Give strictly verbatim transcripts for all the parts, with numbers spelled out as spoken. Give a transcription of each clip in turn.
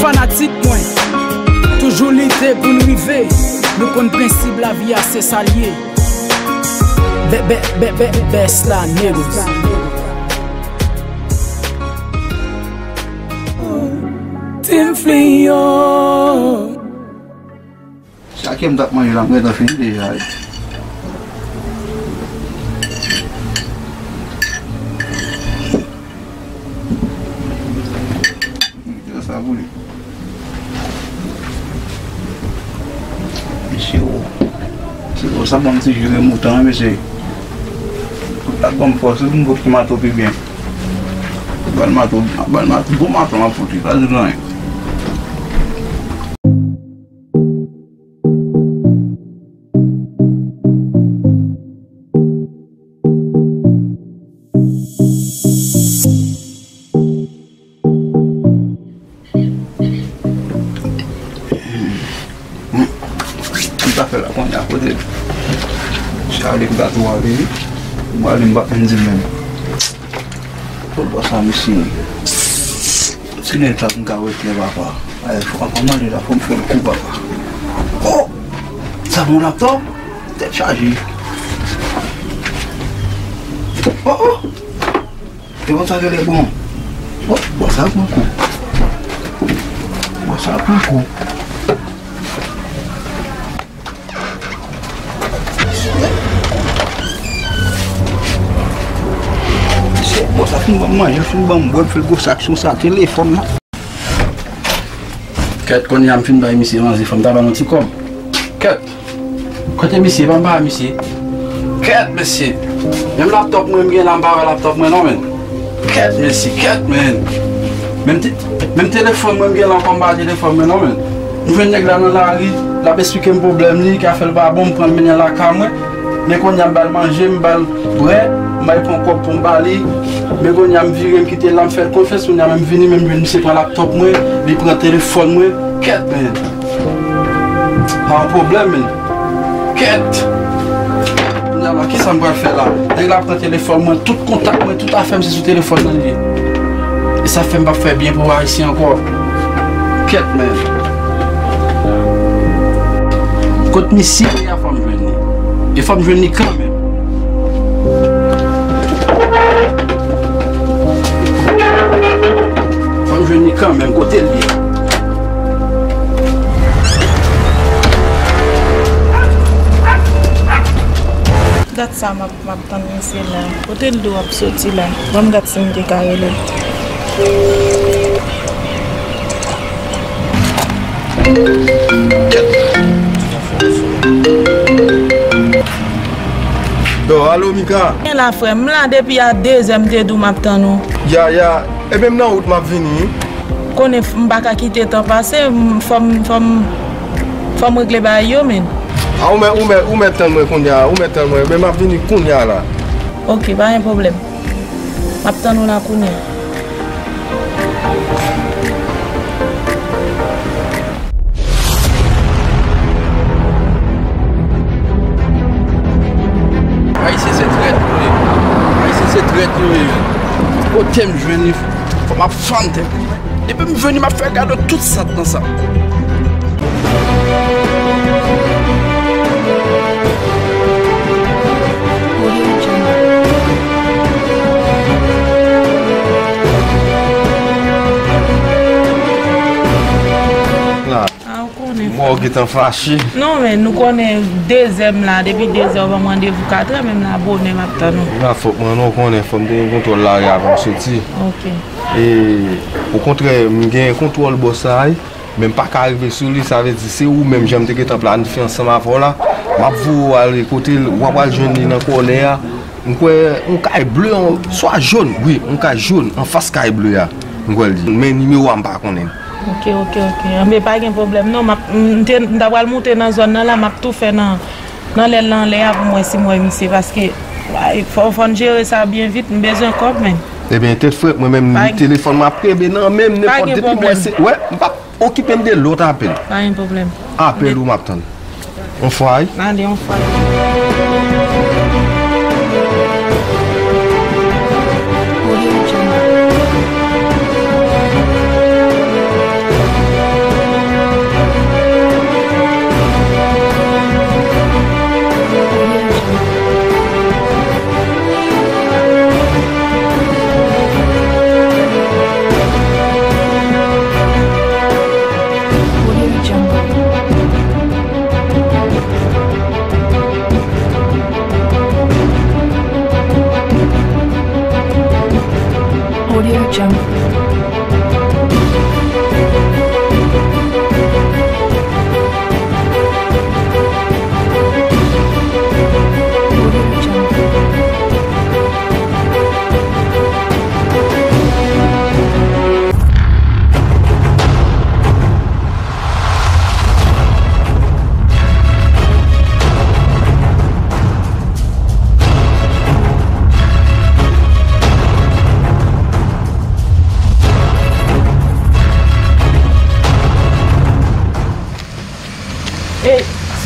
Fanatik mwen, toujou lite pou n rive. Nou konn prensip lavi a, se sa l ye. Bè, bè, bè, bè, best la, niggas. Team Flion. Sa ke m t ap manje la, m gentan fini deja wi. Sa pou li. Mesye, o. Se konsa, ban m ti jire mouton an, mesye. Tout la ban m fòs, wi, m pot ki mato pi byen. Ban mato, ban mato, bon mato, m ap fout li, pa di l anyen. M ta fè la kounye a kote Charlie m ta tou ale wi. M ale m pa konn di l menm. Kot bò sa mesye? Si gen tan m ka wè klè papa. Ay, fò m mande la, fò m fè l kou papa. Oh! Sa bon laptop? Tèt chaje. Oh, oh! E bon sa genlè bon. Oh, bon sa pran kou. Bon sa pran kou. Bon sa fin ban m manje, fin ban m bwè, fin gwo sa aksyon sa telefòn la. Kèt, kounye a m fin bay misye manje, fò m ta ba l yon ti kòb. Kèt. Kote misye? Pa m pa misye. Kèt, mesye. Menm laptop mwen m gen la, m pa wè laptop mwen non, menn. Kèt, mesye, kèt, menn. Menm te-, menm telefòn mwen m gen la ankò, m pa telefòn mwen non, menn. M jwenn nèg la nan lari, l ap esplike m pwoblèm li, ki afè l pa bon, m pran l mennen lakay mwen. Men kounye a m ba l manje, m ba l bwè, m al pran kòb pou m ba li. Men kounye a m vire, m kite l la, m fè l konfyans, kounye a menm vini, menm jwenn misye pran laptop mwen, li pran telefòn mwen. Kèt, men. Pa yon pwoblèm, men. Kèt. Kounye a la, kisa m pral fè la? Nèg la pran telefòn mwen, tout kontak mwen, tout afè m se sou telefòn nan li ye. E sa fè m p ap fè byen pou Ayisyen ankò. Kèt, men. Kot misye ye a, fò m jwenn li. E fò m jwenn li kanmenm. Fò m jwenn li kanmenm. Kote l ye? Dat sa m ap M ap tann misye la. Kote l di w ap soti la? Ban m gad si m te ka rele l. Yo, alo, Mika. Gen la, frè m. M la depi a dezè, m te di w m ap tann ou. Ya, ya. Ebyen, m nan wout, m ap vini. Konnen m pa ka kite tan pase, m, fò m, fò m, fò m regle bagay yo, men. A, ou mèt, ou mèt, ou mèt tann mwen kounye a, ou mèt tann mwen, men m ap vini kounye a la. Ok, pa gen pwoblèm. M ap tann ou la kounye a. Ayisyen se trèt yo ye. Ayisyen se trèt yo ye. Kote m jwenn li, fò m ap fann tèt li. Depi m vini, m ap fè gade tout sa k nan sa. La. A, ou konnen. Mwen, ou gentan fache. Non, men nou konnen dezè m la, depi dezè ou ban m randevou katrè, men m la bonè, m ap tann ou. E pa fòt mwen non, ou konnen, fò m te gen kontwòl lari avan m soti. Ok. E, okontrè, m gen kontwòl bòs la, wi. Men m pa ka rive sou li, sa vle di se ou menm, jan m te gentan planifye ansanm avè w la. M ap voye w ale kote l, w ap al jwenn li nan kònè a. M kwè yon kay ble, yon, swa jòn, wi, yon kay jòn, anfas kay ble a. M kwè l di. Men nimewo a m pa konnen. Ok, ok, ok. Anben, pa gen pwoblèm non. M ap, m te, m ta pral moute nan zòn nan la, m ap tou fè nan, nan lè l anlè a pou m wè si m wè misye, paske, ay, fò, fò n jere sa byen vit, m bezwen kòb, men. Ebyen, tèt frèt, mwen menm, telefòn m ap kenbe nan men m, nenpòt depi m wè se, wè, m p ap okipe m de lòt apèl. Pa gen pwoblèm. Apèl ou m ap tann. On fwa, wi. Audio Jungle.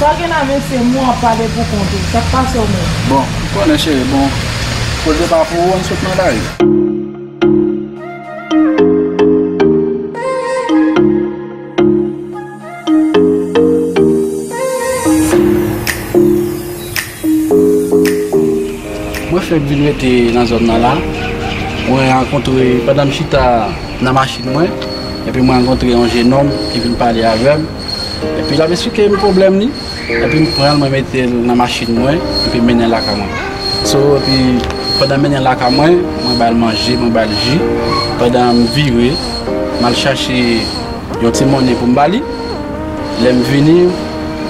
Pa gen la, mesye, mwen ap pale pou kont ou. Sa k pase w menm? Bon, ou konnen, cheri, bon, koze pa pou ou, ann sot nan lari. Mwen fèk vin rete nan zòn nan la. Mwen rankontre, pandan m chita nan machin mwen, epi mwen rankontre yon jennonm ki vin pale avè m. Epi l ap esplike m pwoblèm li. Epi m pran l, mwen mete l nan machin mwen, epi m mennen l lakay mwen. So, epi pandan m mennen l lakay mwen, mwen ba l manje, mwen ba l ji. Pandan m vire, m al chache yon ti monnen pou m ba li. Lè m vini,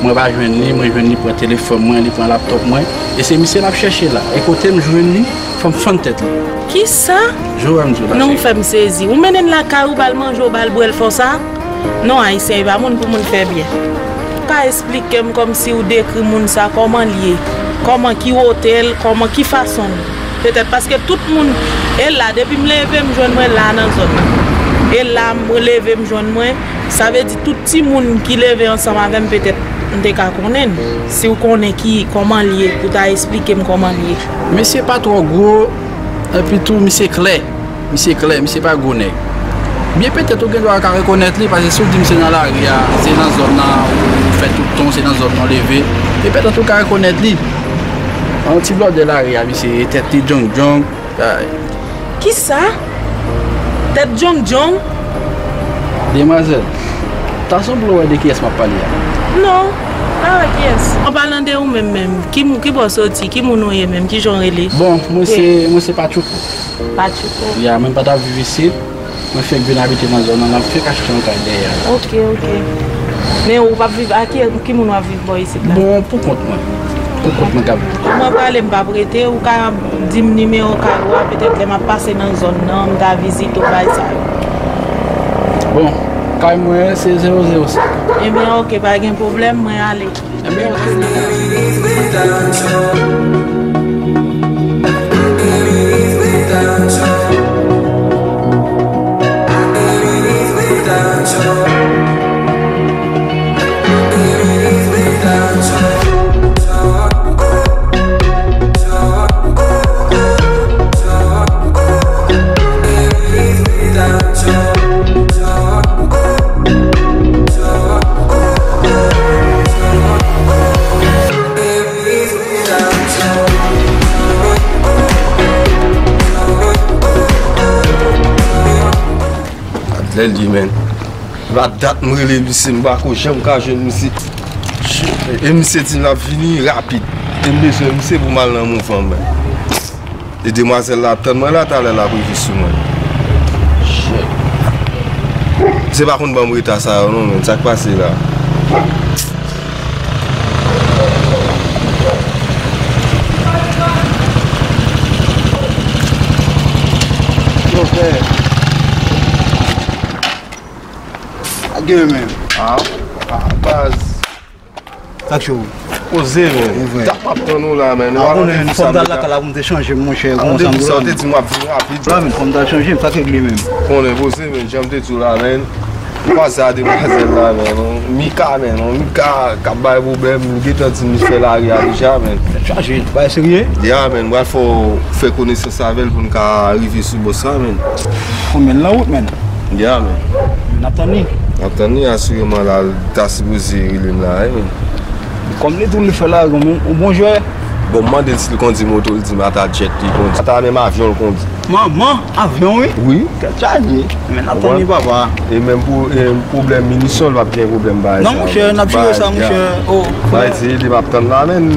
mwen pa jwenn li, mwen jwenn li pran telefòn mwen, li pran laptòp mwen. E se misye n ap chèche la. E kote m jwenn li, fò m fann tèt li. Kisa? Jwe wè m di w la, cheri. Non, ou fè m sezi. Ou mennen l lakay ou, ba l manje, ou ba l bwè, l fè w sa? Non, Ayisyen, e pa moun pou moun fè byen. Ou ka esplike m kòmsi ou dekri moun sa, kòman l ye? Kòman, ki wotè l, kòman, ki fason l? Petèt paske tout moun, e la, depi m leve, m jwenn mwen la nan zòn nan. E la, m leve, m jwenn mwen. Sa vle di tout timoun ki leve ansanm avè m, petèt, m te ka konnen l. Si w konnen ki, kòman l ye, pou ta esplike m kòman l ye. Misye pa twò gwo, epi tou, misye klè. Misye klè, misye pa gwo nèg. Byen petèt ou gen dwa ka rekonèt li, paske si w di m se nan lari a, se nan zòn nan ou fè tout tan, se nan zòn nan w leve, e petèt ou ka rekonèt li. Yon ti blòdè lari a, misye, tèt li djong djong. Ay. Kisa? Tèt djong djong? Demwazèl, ta sanble w wè de kiyès m ap pale a. Non, pa wè kiyès. An palan de ou menm menm, ki, ki bò w soti, ki moun ou ye menm, ki jan w rele? Bon, mwen se, mwen se Patchouko. Patchouko. Ya, mwen pa t ap viv isit. Mwen fèk vin abite nan zòn nan, m ap fèk achte yon kay dèyè a la. Ok, ok. Men ou p ap viv a ki, ki moun w ap viv bò isit la? Bon, pou kont mwen. Pou kont mwen k ap viv. Kòman pale m p ap rete, ou ka di m nimewo kay ou a, petèt lè m ap pase nan zòn nan, m ta vizite w bay sa yo. Bon, kay mwen se zewo zewo senk. Ebyen, ok, pa gen pwoblèm, mwen ale. Gad lè l ye, menn. La dat m rele misye, m pako janm ka jwenn misye. E misye di l ap vini rapid. E m bezwen misye pou m al nan mouvan, menn. E demwazèl la ap tann mwen la, talè l ap rive sou mwen. Shit. Misye pa konn ban m reta sa yo non, menn. Sa k pase la? Yo, frè. Lage men. Ah, ah, baz. Sa k cho? Poze, men. Wi, frè. Tap ap tann ou la, men. Ah, konnen, fò m t al lakay la pou m te chanje, monchè. Ou te di sa, ou te di m w ap vin rapid. La, men, fò m t al chanje, sa k regle menm. Konnen, poze, men, jan m te di w la, men. Kwaze a demwazèl la, men. Mika, men. Mika k ap bay pwoblèm, li gentan di m li fè lari a deja, men. Tèt chaje, bagay serye? Ya, men, m pral fè w fè konesans avè l pou n ka rive sou bòs la, men. Konbyen l nan wout, men? Ya, men. N ap tann li. N ap tann li, asireman, la, l ta sipoze rele m la, wi, men. Kòm li di w li fè lari, yon bon jwè. Bon, m mande l si l kondi moto, l di m ata djèt li kondi. Ata menm avyon l kondi. Manman, avyon, wi? Wi. Tèt chaje. Men n ap tann li, papa. E menm pou, e pwoblèm minisyon, l p ap gen pwoblèm bagay sa. Non, monchè, n ap jere sa, monchè. Oh, frè. Bay di, li p ap tann la, men.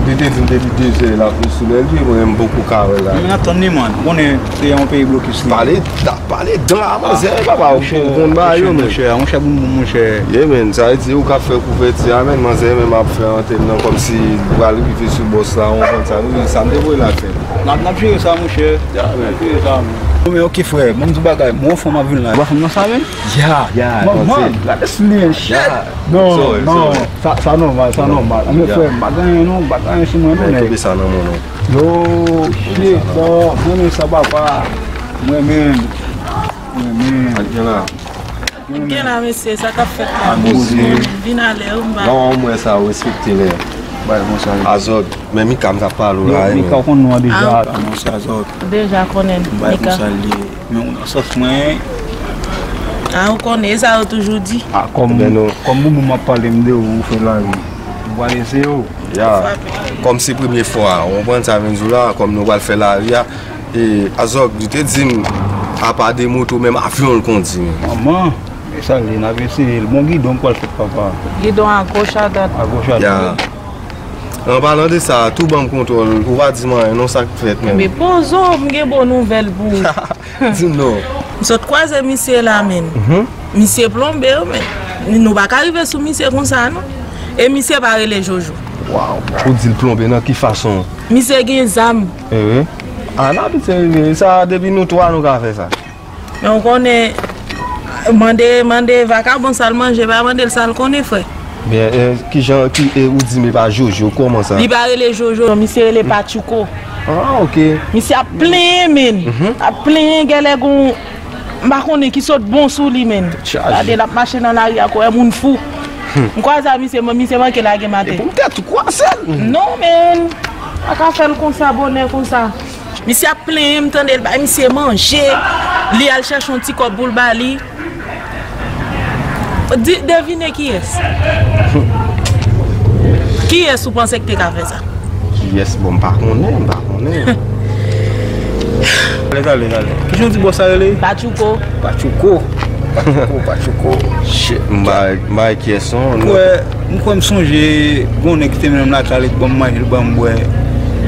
Li te di m depi de zè, l ap sou lè l, wi, mwen, m poko ka wè l la. Men n ap tann li, man. Ou konnen, se yon peyi blokis, wi. Pale, ta, pale dan a manzè, papa, ou konn ba yo, men. Monchè, monchè, bon, bon, monchè. Yeah, men, sa vle di, ou ka fè kouvèti a, men, manzè menm ap fè antèn nan, kòmsi l pral rive sou bòs la, ou konprann sa, wi, sa m te voye l al fè. N ap, n ap jere sa, monchè. N ap jere sa, men. Bon, men, ok, frè, ban m di w bagay, mwen, fò m ap vin la. Ou pa fè m nan sa, men? Ya, ya, manman, gade sou li, shit. Non, non, sa, sa nòmal, sa nòmal. Anben, frè, m pa gen anyen, non, m pa gen anyen sou mwen, non, nèg. Kenbe sa nan men w, non. Yo, shit, dog, mwen renmen sa, papa. Mwen menm. Mwen menm. Ak jan la. Gen la, mesye, sa k ap fèt la? Vin alè, ou m pa. Non, mwen sa, ou respekte lè. Bay, bon, sa. Azòg, men Mika, m t ap pale w la, Mika, ou konn non an deja. Ah, bon, sa, Azòg. Ou deja konnen, Mika. Bay, bon, sa, li. Men, ou nan sans mwen. Ah, ou konnen, e sa yo toujou di. Ah, kòm, kòm Boubou m ap pale m de ou, ou fè lari. Ou pral eseye w. Ya. Kòm se premye fwa, ou konprann sa m vin di w la, kòm nou pral fè lari a, e, Azòg, li te di m, apa de moto, menm avyon l kondi, men. Manman, e sa l ye, n ap eseye l. Bon, gidon pral fèt, papa. Gidon a goch, a dwat. A goch, a dwat. Ya. An palan de sa, tou ban m kontwòl, ou pa di m anyen, non, sa k fèt menm? Men poze w, m gen bon nouvèl pou ou. Di m non. M sot kwaze misye la, menn. Mhm. Misye plonbe, wi, menn. Nou pa ka rive sou misye konsa, non. E misye pa rele Jojo. Waw. Ou di l plonbe nan ki fason? Misye gen zam. E wi. A, n ap vin rive. Sa, depi nou twa, nou ka fè sa. Men ou konnen, mande, mande vakabon sa l manje, pa mande l sa l konnen, frè. Men, e, kijan, ki, e, ou di m e pa Jojo, kòman sa? Li pa rele Jojo, non, misye rele Patchouko. Ah, ok. Misye ap plenyen, menn. Mhm. Ap plenyen, genlè gon, m pa konnen ki sot bon sou li, menn. Chaje. Gade, l ap mache nan lari a, kwè moun fou. Hmm. M kwaze a misye, mwen, misye manke lage m atè. E pou m tèt ou kwaze l? Non, menn. Pa ka fè l konsa, bonè konsa. Misye ap plenyen, m tande l bay misye manje. Li al chèche yon ti kòb pou l ba li. Di, devine kiyès? Kiyès ou panse ki te ka fè sa? Kiyès? Bon, m pa konnen, m pa konnen. Tale, tale, tale. Kijan w di bòs la rele? Patchouko. Patchouko. Patchouko, Patchouko. Shit, m bay, m bay kiyès non. M kwè, m kwè m sonje gon nèg ki te mennen m lakay li, li t ban m manje, li ban m bwè.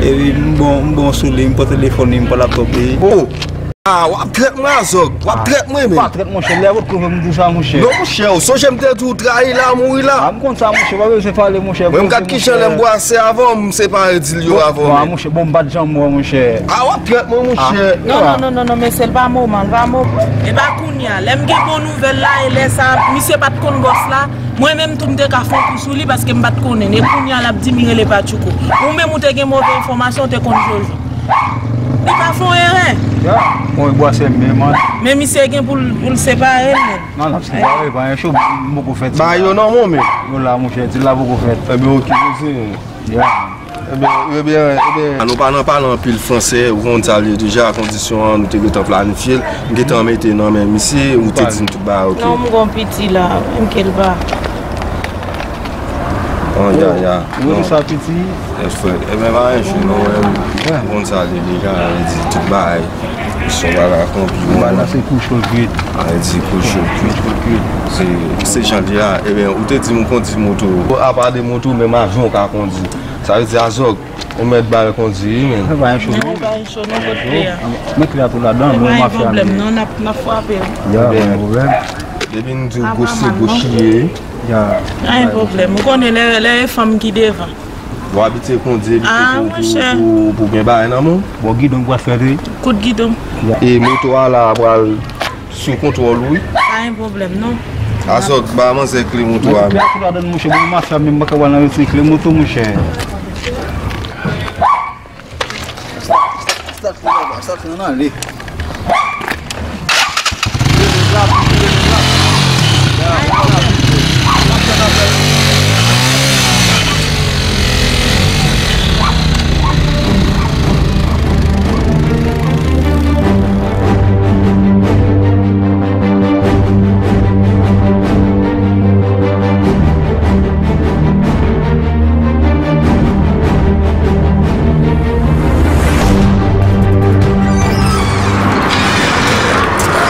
Epi m bon, m bon sou li, m pran telefòn li, m pran laptòp li. Oh! Ah, w ap trèt mwen, Azòg. W ap trèt mwen, men. Pa trèt, monchè. Lè w ap twouve m di w sa, monchè. Non, monchè, ou sonje m te di w trayi la, mouri la. Ah, m konn sa, monchè. Pa bezwen pale, monchè. Mwen, m gad kijan lè m bwase avan w, m separe dilyo avan w, men. Monchè, bon, m pa t janm wè w, monchè. Ah, w ap trèt mwen, monchè. Non, non, non, non, non, mesye, l pa moman, l pa moman. E pa kounye a. Lè m gen bon nouvèl la, e lè sa, misye pa t konn bòs la. Mwen menm tou, m te ka fè yon kou sou li, paske m pa t konnen. E kounye a, l ap di m li rele Patchouko. Ou menm, ou te gen move enfòmasyon, ou te konn Jojo. Li pa fè yon erè. Ya, mwen bwase m menm, man. Men misye gen pou l, pou l separe l, menn. Non, l ap separe, pa gen cho, m poko fèt. Ba yo nan moman. Yo la, monchè, ti la poko fèt. Ebyen, oke, nou se. Ya. Ebyen, ebyen, ebyen. An nou pa nan pale anpil franse, ou konn sa l ye deja, kondisyon an, nou te gentan planifye l. M gentan mete nan men misye, ou te di m tout bagay, oke. Non, m gon piti la, menm ke l pa. An, ya, ya. Ou wè sa piti? Yes, frè. Ebyen, pa gen jou, non, men. Ou konn sa l ye deja, li di tout bagay. Son bagay konpli, ou wè. Bagay la se kou cho kwit. A, li di kou cho kwit. Kou cho kwit. Se, se jan l ye a. Ebyen, ou te di m ou kondi moto. Apa de moto, menm avyon ou ka kondi. Sa vle di Azòg, ou mèt ba l kondi, wi, men. Mwen pa gen cho, non. Mwen pa gen cho, non, kot kle a. Met kle a tou ladan, mwen mafya. Pa gen pwoblèm, non, n ap, n ap frape. Ya, pa gen pwoblèm. Depi n di w goch se goch li ye. Ya. Pa gen pwoblèm. Ou konnen lè, lè e fanm ki devan. Ou abitye kondi epi pou, pou, pou, pou gen bagay nan men w? Bon, gidon pral fè tou. Kout gidon. E moto a la pral sou kontwòl ou, wi. Pa gen pwoblèm, non. Azòg, ba manzè kle moto a. Kle a tou ladan, monchè. Bon, mafya menm, m pa ka pral nan retire kle moto, monchè. Start, start, start, nan ale.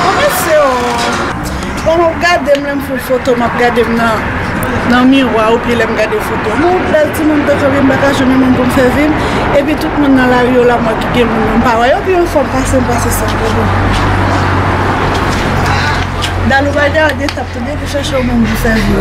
Bon, mesye, oh. Bon, m ap gade m lè m fè foto, m ap gade m nan, nan miwa, oubyen lè m gade foto. M yon bèl timoun, tankou m pa ka jwenn yon moun pou m fè vi m. Epi tout moun nan lari yo la, mwen ki gen moun yo, m pa wè yo pi anfòm pase m, pase sa, m konprann. Dal ou pa gade etap tou byen pou chèche yon moun pou fè vi.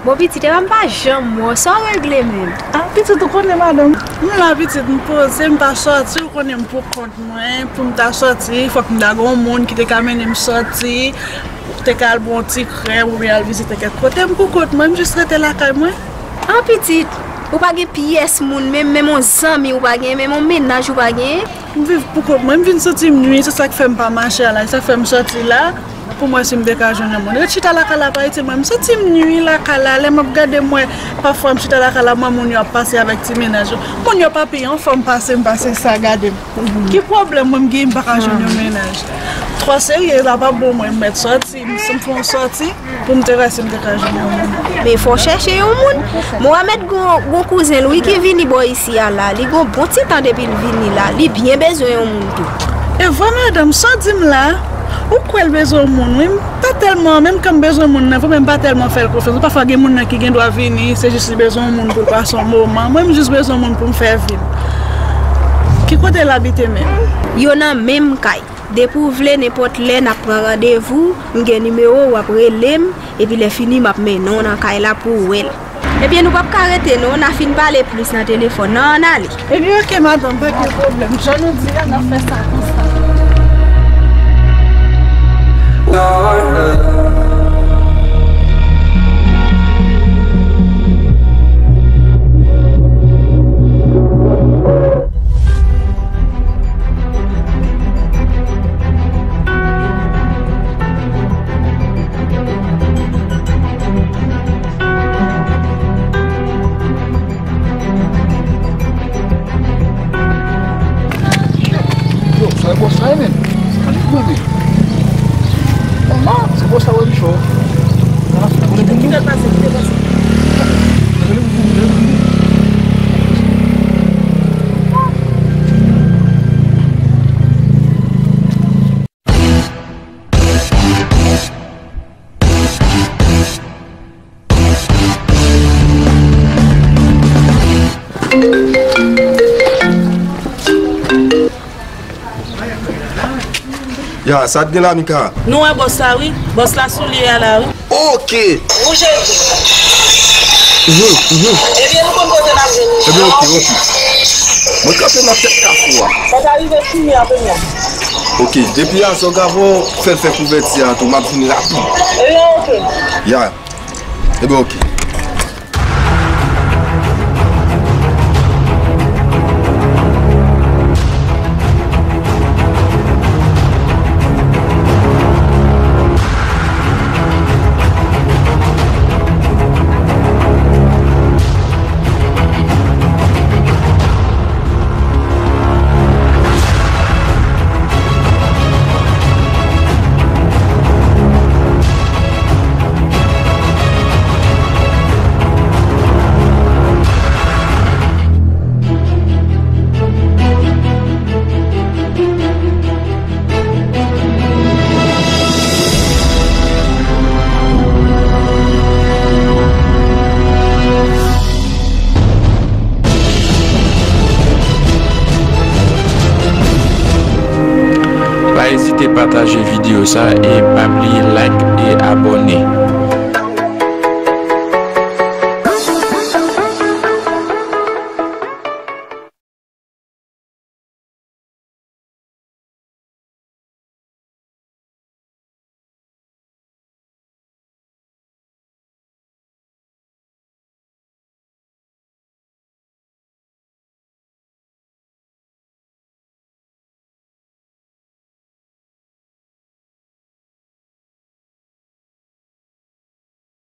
Bon, pitit, epa m pa janm wè w, sa w regle menm? Ah, pitit, ou konnen, madanm. M la, pitit, m poze, m pa sòti, ou konnen m pou kont mwen, pou m ta sòti, fòk m ta gen yon moun ki te ka mennen m sòti, te ka al bwè yon ti krèm oubyen al vizite kèk kote, m pou kont mwen, m jis rete lakay mwen. Ah, pitit, ou pa gen pyès moun, menm, menm yon zanmi ou pa gen, menm yon mennaj ou pa gen? M viv pou kont mwen, m vin santi m nui, se sa k fè m pa mache a la, sa fè m sòti la, pou m wè si m te ka jwenn yon moun. Ret chita lakay la pa itil mwen, m santi m nui lakay la, lè m ap gade m wè, pafwa m chita lakay la, m wè moun yo ap pase avèk ti mennaj yo. Moun yo pa pi anfòm pase m, pase sa, gade m. Ki pwoblèm mwen m gen, m pa ka jwenn yon mennaj? Twò serye la pa bon mwen, m mèt sòti, m, si m fè yon sòti, pou m te wè si m te ka jwenn yon moun. Men fò w chèche yon moun. Mohamed gon, gon kouzen l wi ki vini bò isi a la. Li gon bon ti tan depi l vini la. Li byen bezwen yon moun tou. E vre, madanm, sa w di m la, ou kwè l bezwen yon moun wi. M pa tèlman, menm kan m bezwen moun nan vre, men m pa tèlman fè l konfyans. Pafwa gen moun nan ki gen dwa vini, se jis li bezwen yon moun pou l pase yon moman. Mwen, m jis bezwen yon moun pou m fè vi m. Ki kote l abite menm? Yo nan menm kay. Depi w vle, nenpòt lè n ap pran randevou, m gen nimewo w, w ap rele m, epi lè fini m ap mennen w nan kay la pou w wè l. Ebyen, nou p ap ka rete non, n a fin pale plis nan telefòn nan, ann ale. Ebyen, oke, madanm, pa gen pwoblèm. Jan nou di a, n ap fè sa konsa. Yo, sa e bòs la ye menm. Sa li mande. Ala, se bòs la wè li cho. Kite l pase, kite l pase. Ya, sa t gen la, Mika? Nou wè bòs la, wi. Bòs la sou lye a la, wi. Oke. Wouje l di. Mhm, mhm. Ebyen, nou konn kote n ap jwenn li. Ebyen, oke, oke. Mwen kanpe nan tèt kafou a. Sa ta rive fini a kounye a. Oke, depi a, Zògavò fè l fè kouvèti a tou, m ap vin rapid. Ebyen, oke. Ya. Ebyen, oke. Pa ezite pataje videyo sa e pa bliye like e abòne.